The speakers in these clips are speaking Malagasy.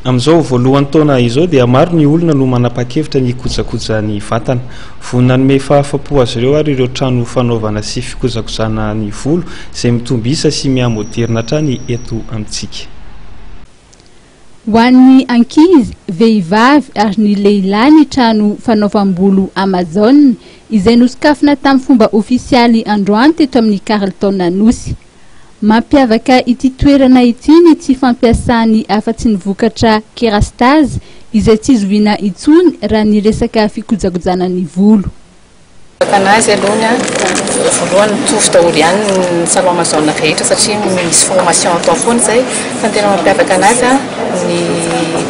Amin'izao voalohan'ny taona izao dia maro ny olona no manapa-kevitra ny hikojakoja ny vatana. Vonona hanome fahafapo azy ireo ary ireo trano fanaovana sy fikojakojana ny volo izay mitombo isa sy miha-moderina hatrany eto amintsika. Ho an'ny ankizy, vehivavy ary ny lehilahy ny trano fanaovam-bolo Amazon izay nosokafina tamin'ny fomba ofisialy androany teto amin'ny Carlton Anosy. Mampiavaka ity toerana ity ny tsy fampiasany afa-tsy ny vokatra Kerastase izay tsy zoviana intsony raha ny resaka fikojakojana ny volo. Anazy aloha voalohany mitovy daholo ihany ny salon Amazon rehetra satria misy formation atao foana izay, fa ny tena mampiavaka anazy ny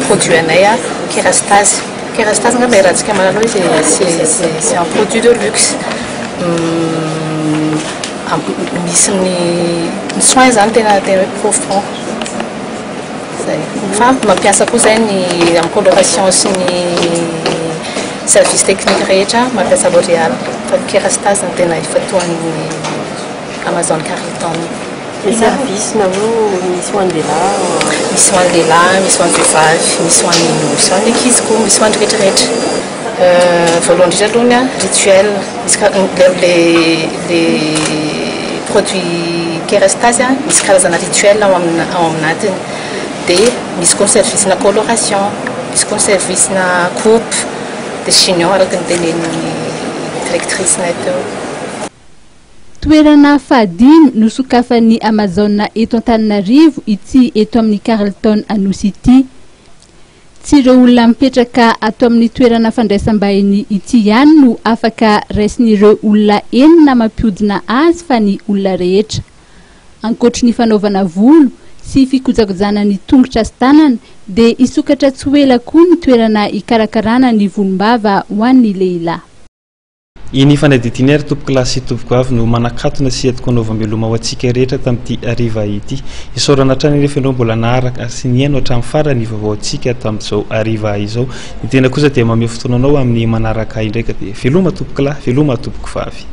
produit anay Kerastase. Kerastase angamba iarahantsika mahalala hoe c'est un produit de luxe, misy ny soin zany tena tena hoe profond zay, fa mampiasa koa zay ny amin'ny coloration sy ny service technique rehetra mampiasa L'Oréal, fa Kerastase no tena ifantohan'ny Amazon Carlton. Ny service nareo misy ho an'ny lehilahy? Misy ho an'ny lehilahy, misy ho an'ny vehivavy, misy ho an'ny misy ho an'ny ankizy koa, misy ho an'ny rehetrarehetra. Voalohany indrindra aloha ny rituel, misy le le le produit Kerastase misy karazana rituel ao amina ao aminatiny, dia misy koa ny service-na coloration, misy koa ny service-na coupe, dia chignon araka ny tenenin'ny directrice-nay teo. Toerana fahadimy nosokafan'ny Amazon eto Antananarivo ity eto amin'ny Carlton Anosy ity. Tsy ireo olona mipetraka ato amin'ny toerana fandraisam-bahiny ity ihany no afaka raisin'ireo olona enina mampihodina azy fa ny olona rehetra. Ankoatry ny fanaovana volo sy fikojakojana ny tongotra sy tanana dia hisokatra tsy ho ela koa ny toerana hikarakarana ny volombava ho an'ny lehilahy. Iny fanadihadiana iny ary tompokolahy sy tompokovavy no manakatona sy entiko anaovam-beloma ho antsika rehetra tamin'ity hariva ity. Isaorana hatrany anefa ianao mbola naharaka sy nihaino hatramin'ny farany ny vaovaontsika tamin'izao hariva izao. Ny tena kosa dia mamehy fotoana anao amin'ny manaraka indray ka dia veloma tompokolahy, veloma tompokovavy.